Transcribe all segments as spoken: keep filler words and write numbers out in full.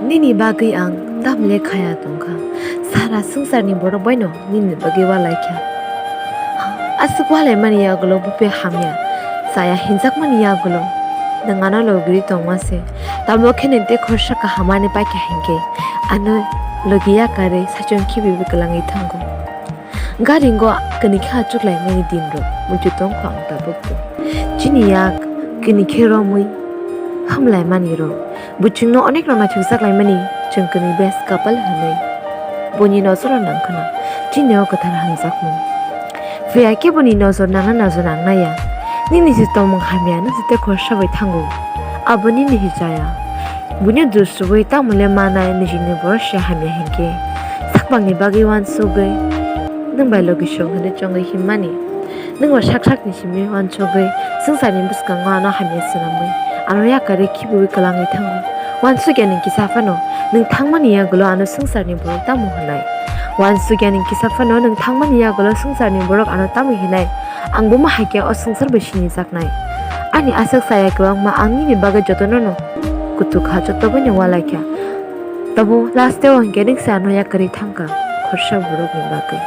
Nini bagwi ang tamle khaya tongkha, sara swngcharni borok baino nini bagwi walaikha. Aswk walaimani yagulo buphe hamya, chaya hinjakmani yagulo nwng ano logiri tongma se, tamo khe nwng tei khorsa kahamani paikha hinkhe ano logi yakarwi saichung khibiwi kwlangwi thango. Garingo kini khe achuklaimani dinrok muitu tongkha ang tabukbo. Chini yak kini khe romwi hamlaimani rok. Buchungno onek rok naithokjaklaimani chwng kini best couple hwnwi. Buini nojoro nangkhwna chini o kwthar hamjakmung. Phiya khe buini nojor nangna nojor nangnaya. Nini se tongmung hamya nw se tei khorsa bai thango. Abo nini se chaya. Buino dusrubui tamole manai nijini borok se hamya hinkhe. Sakbangni bagwi uansugwi nwng bai logisong hwnwi chongwi himmani. Nwng bo sak sakni simi uansugwi swngcharni bwskango ano hamya swnamwi ano yakarwi khibiwi kwlangwi thango. Uansukya nwng kisa phano nwng thangmani yagulo ano swngcharni borok tamo hwnai. Uansukya nwng kisa phano nwng thangmani yagulo swngcharni borok ano tamo hinai. Ang bo ma hai khe o swngchar bai sinijaknai. Ani aswk chaya kwbangma ang nini bagwi jotono no kutuk kha, joto bai no walai kha. Tabo last o hwnkhe nwng se ano yakarwi thangkha khorsa borokni bagwi.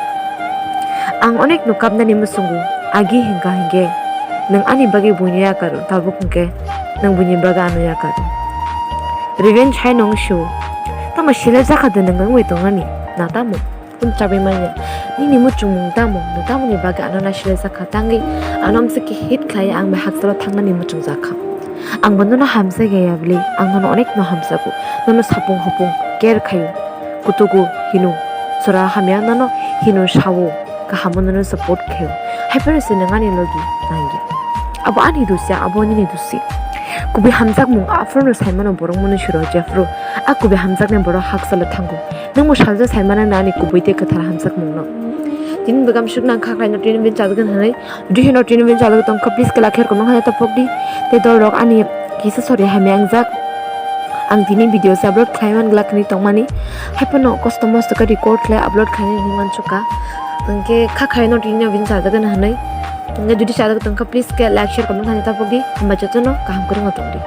Ang onek no kapnani muchungo agi hinkha hinkhe nwng ani bagwi buino yakaro, tabuk hinkhe nwng buini bagwi ano yakaro. Revenge hai no wngsu. Tamo sile jakha de nwng wngwi tongani na tamo? Hwn chabai manya. Nini muchungmung tamo? Nwng tamoni bagwi ano naisle jakha tangwi ano amswk khe hit khlai ang bai hakchalo thangnani muchung jakha. Ang bo nono hamjakya ya bwli, ang nono onek no hamjago. Nono sapung hopung care khaio, kutugo hino, chwra hamya nono hino sao, kahamo nono support khaio. Haiphano se nwng ani logi nangya. Abo ani dusi, abo nini dusi. Kubui hamjakmung aphuru no saimano borok mano siro jephuru. A kubui hamjaknai borok hakchalo thango. Nwng bo salsa saimano na ani kubui tei kwthar hamjakmungno. Tini bwkam suk nang kha khlaino tini bin chajagwi hwnwi. Jodi hino tini bin chajagwi tongkha, please khe like share comment khaina tapokdi. Tei dolrok ani kisa sori hamya wngjak. Ang tini video se upload khlai man glak hwnwi tongmani. Haiphano kosto mosto khe record khlai upload khlainani hwnwi uansukha. Hwnkhe kha khlaino tini bin chajagwi hwnwi. Hwnkhe jodi chajagwi tongkha, please khe like share comment khaina tapokdi. Hamba jotono kaham kwrwngno tongdi.